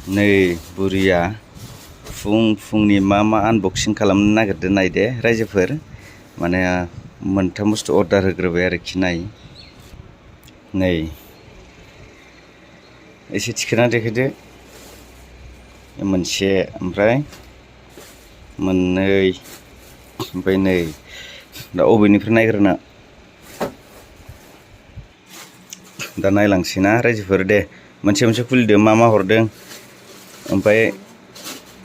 नै बुरिया फुंनि मा आनबक्सिं खालामनो नागिरदों नायदे रायजोफोर माने मोनथाम बुस्थु अर्डार होग्रोबाय आरोखि नाय नै एसे थिखोना देखायदो मोनसे ओमफ्राय मोननै ओमफ्राय नै दा अबेनिफ्राय नायग्रोना दा नायलांसै ना रायजोफोर दे मोनसे खुलिदो मा हरदों ओमफ्राय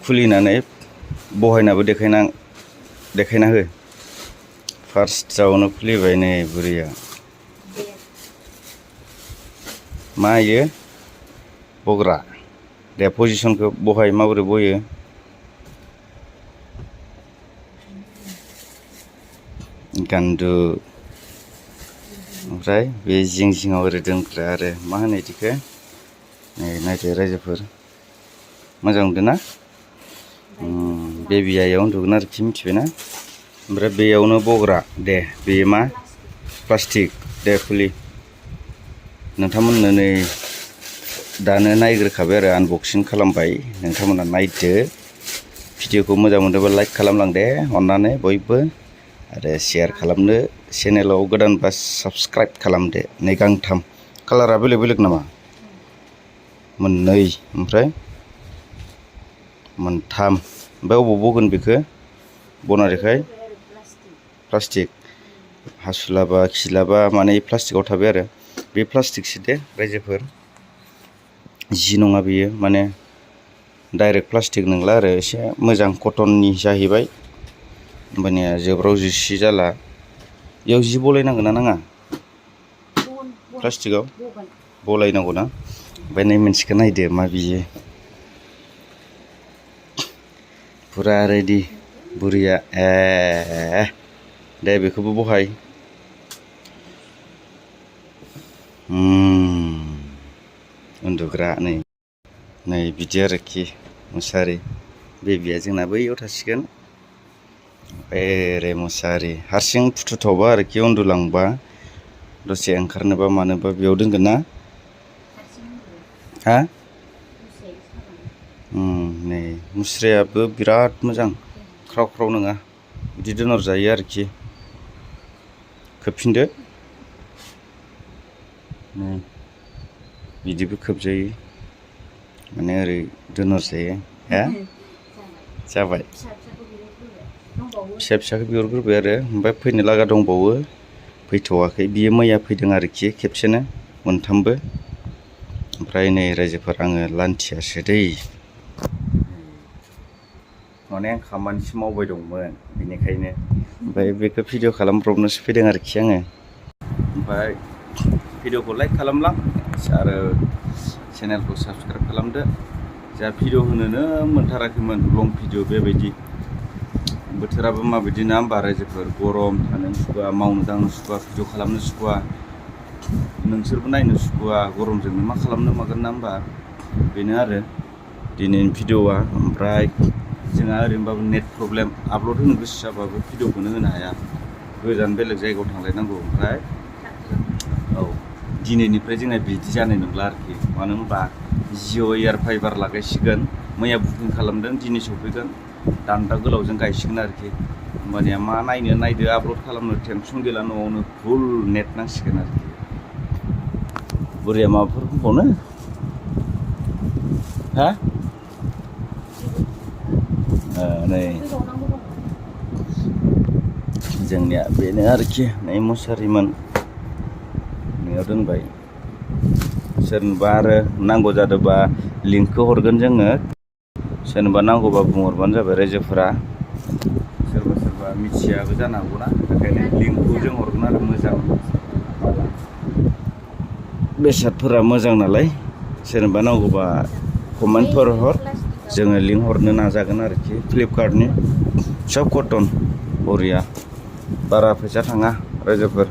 खुलिनानै बहायनाबो देखायना हो फार्स्टआवनो खुलिबाय नै बुरिया मा इयो बग्रा दे पजिसनखौ बहाय माबोरै बयो गान्दु ओमफ्राय बे जिङाव ओरै दोनग्रा आरो मा होनो इदिखो नै नायदो रायजोफोर मोजां नुदों ना बेबि आइयाव उन्दुगोन आरोखि मिथिबायना ओमफ्राय बेयावनो बग्रा दे बेयो मा प्लास्टिक दे खुलि नोंथांमोननो नै दानो नायग्रोखाबाय आरो आनबक्सिं खालामबाय नोंथांमोना नायदो भिडिअखौ मोजां मोनदोंबा लाइक खालामलांदे अननानै बयबो आरो शेयार खालामदो चेनेलाव गोदानबा साबस्क्राइब खालामदो नै गांथाम कालारा बेलेग नामा मोननै ओमफ्राय मोनथाम ओमफ्राय अबाव बगोन बेखौ बना देखाय प्लास्टिक हासुलाबा खिलाबा माने प्लास्टिकआव थाबाय आरो बे प्लास्टिकसो दे रायजोफोर जि नङा बेयो माने डाइरेक्ट प्लास्टिक नंला आरो एसे मोजां कटननि जाहैबाय होमबानिया जोब्राव जिसि जाला बेयाव जि बलायनांगोन ना नाङा प्लास्टिकआव बलायनांगौ ना ओमफ्राय नै मोनसेखौ नायदो मा बियो फुरा रेडि बुरिया दे बेखौबो बहाय उन्दुग्रा नै बिदि आरोखि मुसारि बेबिया जोंना बैयाव थासिगोन ओरै मुसारि हारसिं फुथुथावबा आरोखि उन्दुलांबा दसे ओंखारनोबा मानोबा बेयाव दोनगोन ना हा नै मुस्रियाबो बिराद मोजां ख्राव नङा बिदि दोनहरजायो आरोखि खोबफिनदो नै बिदिबो खोबजायो माने ओरै दोनहरजायो हा जाबाय फिसाखौ बिहरग्रोबाय आरो ओमफ्राय फैनो लागा दंबावो फैथ'वाखै बियो मैया फैदों आरोखि खेबसेनो मोनथामबो ओमफ्राय नै रायजोफोर आङो लान्थियासो दै माने आं खामानिसो मावबाय दंमोन बेनिखायनो ओमफ्राय बेखौ भिडिअ खालामब्रबनोसो फैदों आरोखि आङो ओमफ्राय भिडिअखौ लाइक खालामलां आरो चेनेलखौ साबस्क्राइब खालामदो जा भिडिअ होनोनो मोनथाराखैमोन लं भिडिअ बेबायदि बोथोराबो माबायदि ना होमबा रायजोफोर गरम थानो सुखुवा मावनो दांनो सुखुवा भिडिअ खालामनो सुखुवा नोंसोरबो नायनो सुखुवा गरमजोंनो मा खालामनो मागोन ना होमबा बेनो आरो दिनैनि भिडिअआ ओमफ्राय जोंहा ओरैनोबाबो नेट प्रब्लेम आपल'ड होनो गोसो जाबाबो भिडिअखौनो होनो हाया गोजान बेलेग जायगायाव थांलायनांगौ ओमफ्राय औ दिनैनिफ्राय जोंना बिदि जानाय नंला आरोखि मानो होनबा जिअ' एयार फाइबार लागायसिगोन मैया बुकिं खालामदों दिनै सफैगोन दान्दा गोलावजों गायसिगोन आरोखि होमबानिया मा नायदो आपल'ड खालामनो टेनसन गैला न'आवनो फुल नेट नांसिगोन आरोखि बुरिया माबाफोर बुंबावनो हा नै जोंनिया बेनो आरोखि नै मुसारिमोन नैयाव दोनबाय सोरनोबा आरो नांगौ जादोंबा लिंकखौ हरगोन जोङो सोरनोबा नांगौबा बुंहरबानो जाबाय रायजोफोरा सोरबा मिथियाबो जानो हागौना बेखायनो लिंकखौ जों हरगोन आरो मोजां बेसादफोरा मोजां नालाय सोरनोबा नांगौबा कमेन्टफोर हर जोङो लिंक हरनो नाजागोन आरोखि फ्लिपकार्टनि सब कटन बरिया बारा फैसा थाङा रायजोफोर